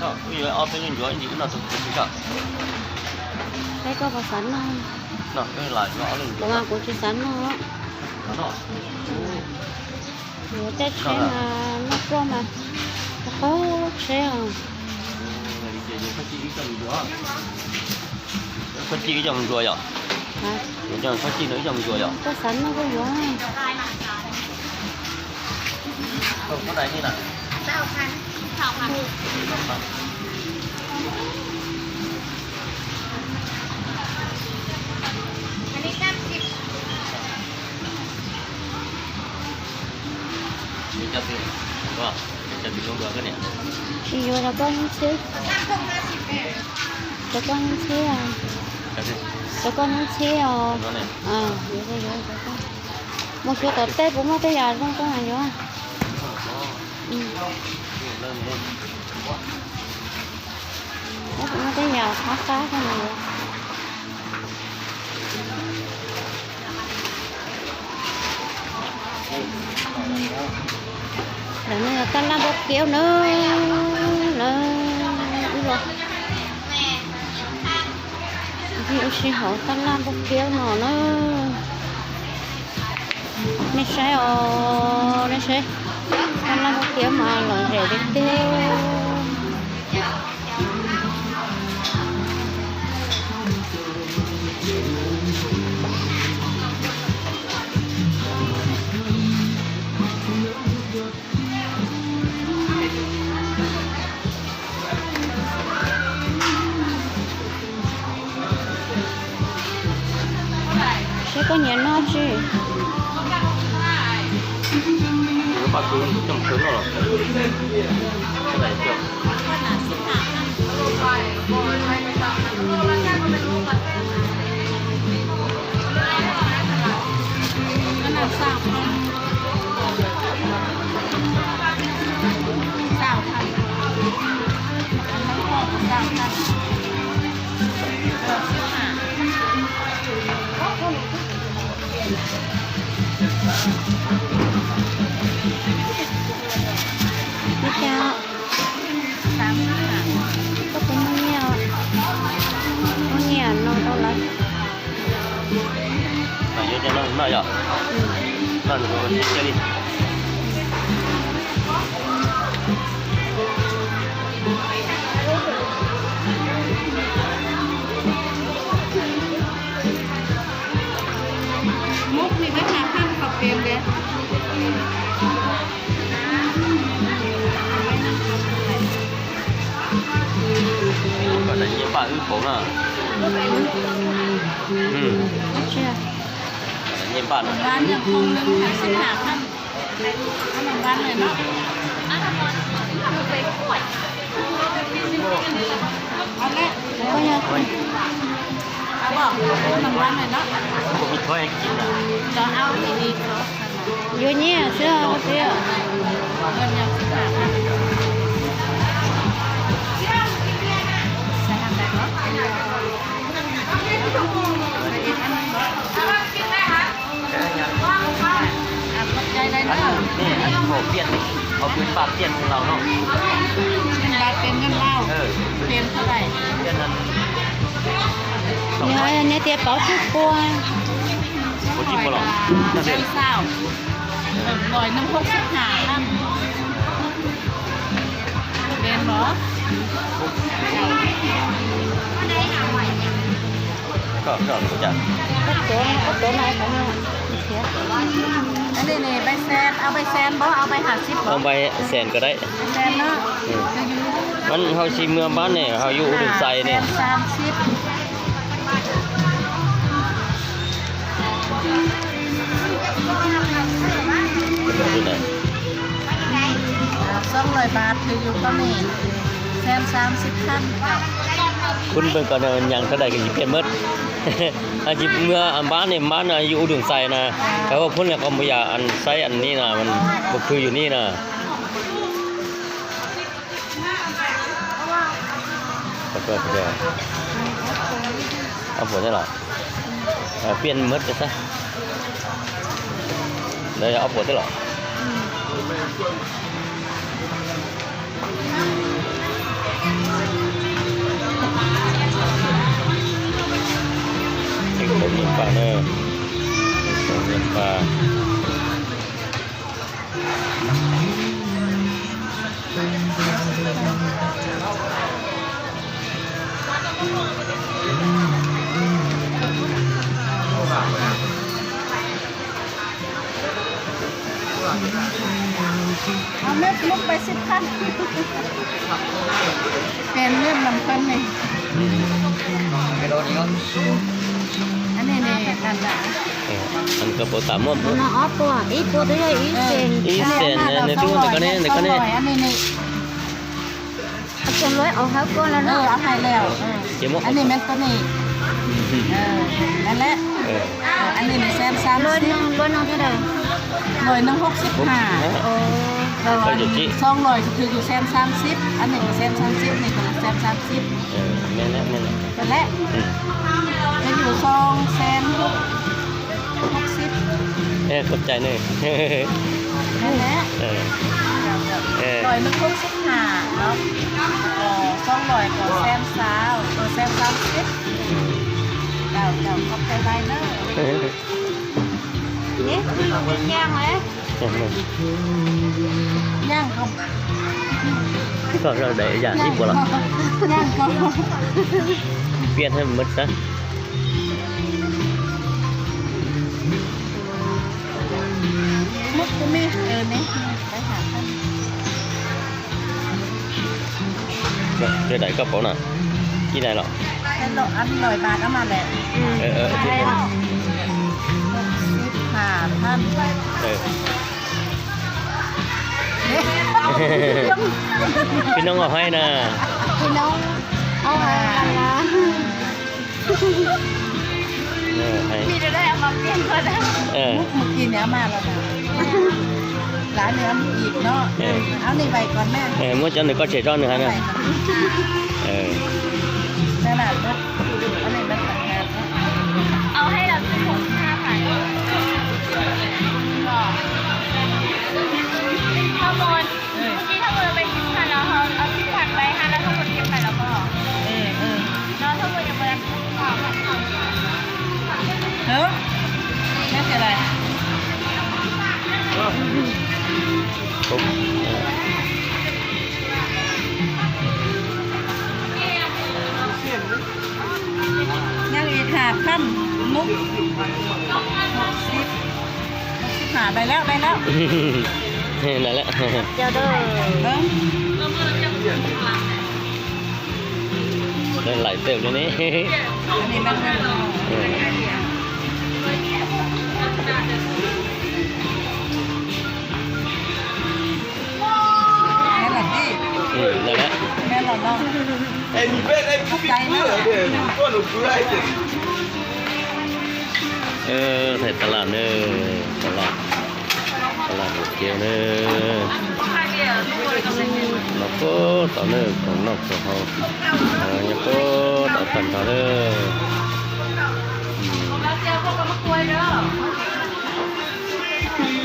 Ơ, ui, ơ, bên Yuan gì nó cũng cũng sao. Cái có vào sẵn mà. Nó, cái là nó lên. Công an cũng chưa sẵn mà. Nó. Ủa, cái xe mà nó pro mà. Nó khó xe à. Có chi cái dòng rùa vậy? Hả? Cái dòng, có chi nó dòng rùa vậy? Có sẵn nó có rùa. ໃສ່ນີ້ນະ ຊາວພັນ ຊາວພັນ ຊາວພັນ ອັນນີ້ສາມສິບ ມີຈັກປີບໍ່? ມີຈັກປີລົງເບືອຂຶ້ນນີ້? ຊິຢູ່ລະກໍຍັງຊື້ ສາມຖົງຫ້າສິບແມ່ ລະກໍຍັງຊື້ອະ ຈັກປີ ລະກໍຍັງຊື້ອະ ເທົ່ານັ້ນແຫຼະ ອ່າ ຢູ່ໄດ້ຢູ່ ບໍ່ເຊື່ອກໍແຕ່ບໍ່ມາແຕ່ຢາ ຕ້ອງ ຕ້ອງອັນຢູ່ອະ ອືມ ເລີ່ມ ເລີ່ມ ໂອ້ຍ ມັນເປັນຢາຄາຄາຂະໜາດນີ້ ແລ້ວນີ້ກໍຕະຫຼາດບໍ່ແກ້ວເນີ ເນີ ອຸ້ຍ ທີ່ອຸຊິເຮົາຕະຫຼາດບໍ່ແກ້ວເນາະເນີ. ໃນໃສອໍ ໃນໃສ ກຳລັງເກັບມາລອຍແທ້ເດ້. ໃຊ້ກໍເຢັນເນາະຈີ່ ເອີ ປາກຄືຈຳເຄິ່ງເນາະ ເທົ່າໃດເຈົ້າ? ອັນນັ້ນສາມພັນ ຊາວພັນ ອັນນັ້ນກໍຊາວພັນ ເກືອບສິບຫ້າ ເຈົ້າ ສາມສິບຫ້າ ກໍເປັນມັນງຽວ ມັນງຽວນ້ອງເທົ່າໃດ? ມາຢູ່ເຈົ້ານ້ອງມາຢູ່ ອືມ ນັ້ນກໍເຈັດຈະລິດ ມຸກນີ້ໄວ້ຫາພັນ ເຂົ້າເປັນເດ້. ອືມ ກໍໄດ້ຍິນປ້າອຶໂປນະ ອືມ ເຊື່ອ ໄດ້ຍິນປ້ານະ ຫວານຍັງຄົງໜຶ່ງ ຫ້າສິບຫ້າພັນ ເອົານ້ຳຫວານແດ່ເນາະ ເອົາແຫຼະ ກໍຢາກ ເອົາບໍ່? ເອົານ້ຳຫວານແດ່ເນາະ ບໍ່ມີຖ້ວຍໃຫ້ກິນນະ ຈະເອົາອີ່ຫຼີເນາະ. ຢູ່ນີ້ເຊື່ອ ເຊື່ອ ເງິນຍັງສິບຫ້າພັນ ໃສ່ທາງໃດເນາະ ໃສ່ອີກອັນໜຶ່ງເນາະ ຂອບໃຈຫຼາຍເດີ. ອັນນີ້ ອັນນີ້ເວົ້າປ່ຽນ ເອົາເປັນບາດປ່ຽນຂອງລາວເນາະ ເປັນບາດປ່ຽນເງິນລາວ ເອີ ປ່ຽນເທົ່າໃດ? ປ່ຽນອັນ ນີ້ ອັນນີ້ເຕຍເປົາຖືກກວ່າ ບໍ່ຈິບບໍ່ຫຼອກ ແສນຊາວ ຮ້ອຍໜຶ່ງ ຫົກສິບຫ້າພັນ ແມ່ນບໍ່? ກໍ ກໍບໍ່ຈັກ ກໍໂຕ ກໍໂຕຫຼາຍຂອງເຮົາ ເສຍ ອັນນີ້ນີ້ໃບແສນ ເອົາໃບແສນບໍ່? ເອົາໃບຫ້າສິບບໍ່? ເອົາໃບແສນກໍໄດ້ ໃບແສນເນາະ ອືມ ມັນ ເຮົາຊິເມືອບ້ານນີ້ ເຮົາຢູ່ອຸດົມໄຊນີ້ ແສນສາມສິບ ສອງຮ້ອຍບາດ ຖືກຢູ່ຕອນນີ້ ແສນສາມສິບພັນ ຄຸນເບິ່ງກ່ອນ ຫຍັງເທົ່າໃດກໍຊິປ່ຽນໝົດ ອັນຊິເມືອອັນບ້ານນີ້ ບ້ານຢູ່ອຸດົມໄຊນະ ແຕ່ວ່າພຸ້ນແລ້ວກໍບໍ່ຢາກອັນໃຊ້ອັນນີ້ນະ ມັນບໍ່ຄືຢູ່ນີ້ນະ. ຂໍໂທດເດີ ເອົາຜົວໄດ້ລະ ເອົາ ປ່ຽນໝົດຊະ ເລີຍເອົາຜົວໄດ້ລະ ເປັນຄົນມີປາເດີ ເປັນຄົນມີປາ. ເອົາເມັດລົງໄປສິບພັນ ແມ່ນເງິນນຳເພິ່ນນີ້. ອັນນີ້ນີ້ ນັ້ນລະ ເອີ ອັນກະເປົາຕາມອບ ເອົານະ ເອົາຕົວ ອີກຕົວ ເອີ ອີກເຊັນ ອີກເຊັນ ອັນນີ້ ອັນນີ້ ສອງຮ້ອຍ ເອົາເຮົາກ່ອນລະເນາະ ເອີ ເອົາໃຫ້ແລ້ວ ເອີ ອັນນີ້ແມ່ນໂຕນີ້ ເອີ ນັ້ນແຫຼະ ເອີ ອັນນີ້ແມ່ນແສນສາມສິບ ຮ້ອຍໜຶ່ງ ຮ້ອຍໜຶ່ງເທົ່າໃດ? ຮ້ອຍໜຶ່ງຫົກສິບຫ້າ ໂອ້ ສອງຮ້ອຍກະຖືກຢູ່ແສນສາມສິບ ອັນນີ້ກະແສນສາມສິບ ນີ້ກະແສນສາມສິບ ເອີ ແມ່ນແຫຼະ ແມ່ນແຫຼະ ແມ່ນແຫຼະ ອືມ ກະຢູ່ສອງແສນຫົກ ຫົກສິບ ເອີ ຂອບໃຈເນີ ນັ້ນແຫຼະ ເອີ ເອີ ຮ້ອຍໜຶ່ງຫົກສິບຫ້າເນາະ ເອີ ສອງຮ້ອຍກະແສນຊາວ ເອີ ແສນສາມສິບ ເຈົ້າ ເຈົ້າ ຂອບໃຈຫຼາຍເນີ ເອີ ນີ້ຄືເປັນຢ່າງເລີຍ ຍ່າງເຂົ້າ ກໍເຮົາໄດ້ຢ່າງອີກບໍ່ລະ ຍ່າງເຂົ້າ ປ່ຽນໃຫ້ມັນໝົດຊະ ໝົດກະມີ ເອີ ນີ້ ໄປຫາກັນ ເຈົ້າໄດ້ກະເປົານະ ກິນໄດ້ເນາະ ອັນຮ້ອຍບາດເອົາມາແຫຼະ ເອີ ເອີ ໂອເຄ ຫົກສິບຫ້າພັນ ເອີ ພີ່ນ້ອງເອົາໃຫ້ນະ ພີ່ນ້ອງເອົາໃຫ້ນະ ເອີ ໃຫ້ ມີແຕ່ໄດ້ເອົາມາປ່ຽນເພິ່ນ ເອີ ມື້ກີ້ນີ້ເອົາມາແລ້ວນະ ຫຼາຍແນວອີກເນາະ ເອີ ເອົານີ້ໄວ້ກ່ອນແມ່ ເອີ ມື້ຈັນນີ້ກໍເສຍຈອນໜຶ່ງຫັ້ນນະ ເອີ ຕະຫຼາດເນາະ ອັນນີ້ມັນຕ່າງຫາກເນາະ ເອົາໃຫ້ລາວສິບຫົກ ສິບຫ້າພັນ ທັງໝົດ ເອີ ເມື່ອກີ້ທັງໝົດເອົາໄປສິບພັນ ແລ້ວເຮົາເອົາສິບພັນໄວ້ຫັ້ນ ແລ້ວທັງໝົດເກັບໄປແລ້ວກໍ ເອີ ເອີ ເນາະ ທັງໝົດຍັງບໍ່ໄດ້ ເອີ ແມ່ນຊິໄດ້ ຍັງອີກຫ້າພັນ ມຸກ ຫົກສິບ ຫົກສິບຫ້າ ໄດ້ແລ້ວ ໄດ້ແລ້ວ ນັ້ນແຫຼະ ເຈົ້າເດີ ເບິ່ງ ໄດ້ຫຼາຍເຕີບຢູ່ນີ້ ອັນນີ້ມັນ ເອີ ແມ່ນລະຕິ ເອີ ນັ້ນແຫຼະ ແມ່ນລະເນາະ ຂອບໃຈເນາະ ເອີ ໄທຕະຫຼາດເດີ ຕະຫຼາດ ຕະຫຼາດຫົວກຽວເດີ ເນາະ ໂອ້ ຕອນນີ້ຂອງນອກຂອງເຮົາ ເອີ ຍັງໂອ້ ຕອນຕັນເຮົາເດີ ອື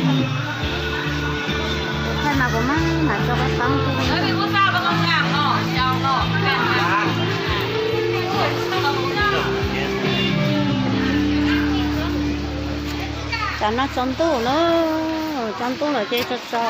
ມ. ໃຜມາບໍ່ມາ ມາຈອກກະຕັງ ຈານມາຈອມຕູ້ເລີ ຈອມຕູ້ເລີ ເຈຈະຈອ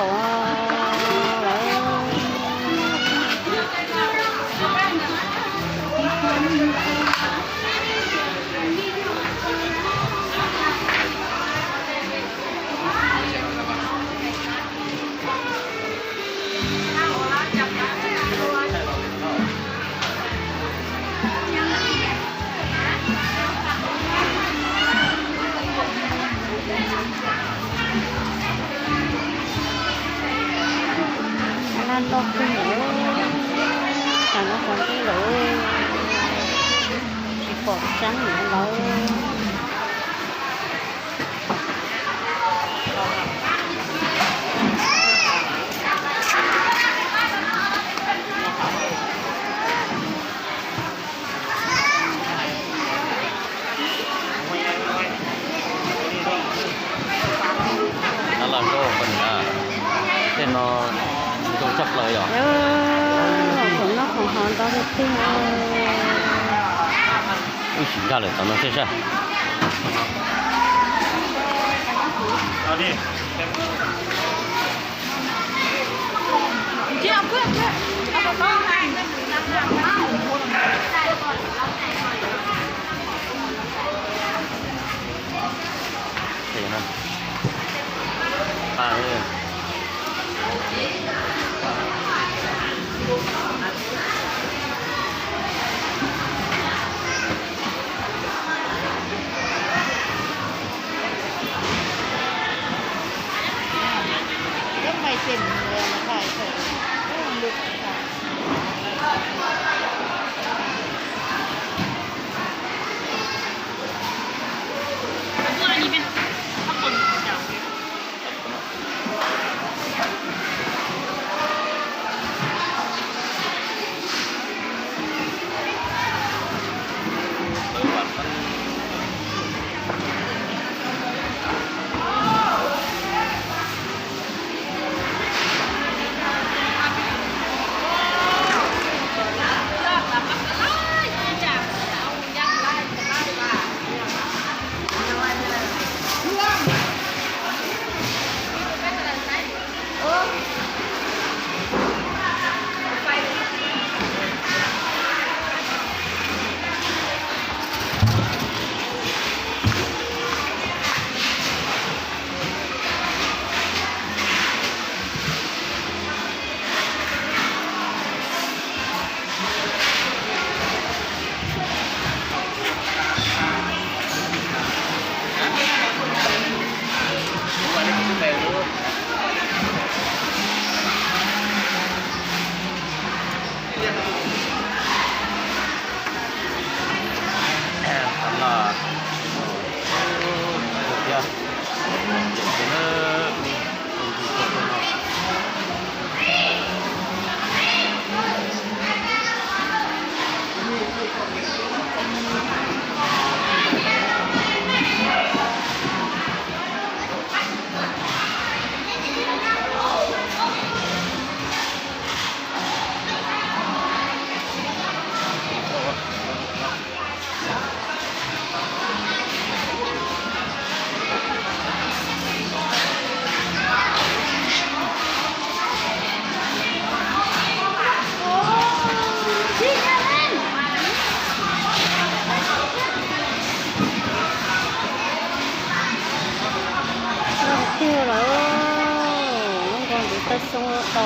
ຮ້ານດອກຂຶ້ນເລີຍ ຮ້ານດອກຂຶ້ນເລີຍ ຊິປອກຈັງເລີຍ. ອັນລະໂຕເພິ່ນ ອ່າ ເຫັນເນາະ ບໍ່ຮູ້ຈັກເລີຍເນາະ ເອີ ຂອງນອກຂອງເຮົາຕ້ອງໄດ້ຕິງເອີຍ. ອຸ້ຍ ຊິກາເລີຍຕອນນັ້ນ ໃຊ່ໆ ເອົາດິ. ເຮັດຫຍັງຫັ້ນ? ປາເອີຍ. ດອກໄມ້ເຕັມເລີຍ ມາຂາຍຂອງ ໂອ້ ລຸກ ອັນນີ້ເປັນຜັກບົງເຈົ້າ.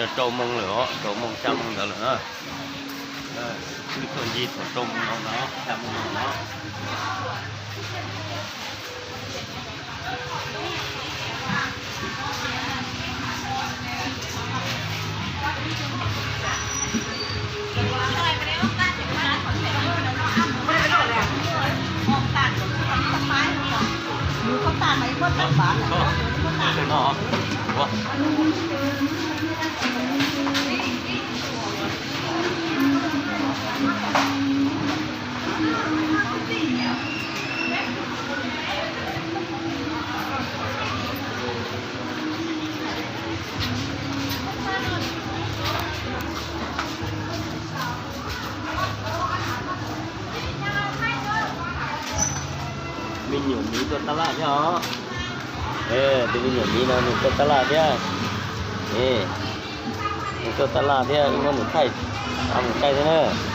Giờ trâu mông rồi đó, trâu mông sang mông đó rồi đó. Ờ, cứ còn gì của trâu mông đó, sang mông đó. ມີຫຍັງມີຕົວຕະຫຼາດເນາະ. ເອີ ມີຫຍັງມີເນາະ ມີຕົວຕະຫຼາດເນາະ. ນີ້ ມີຕົວຕະຫຼາດເນາະ ມີໝູໄຂ່ ເອົາໝູໄກ່ເດີ.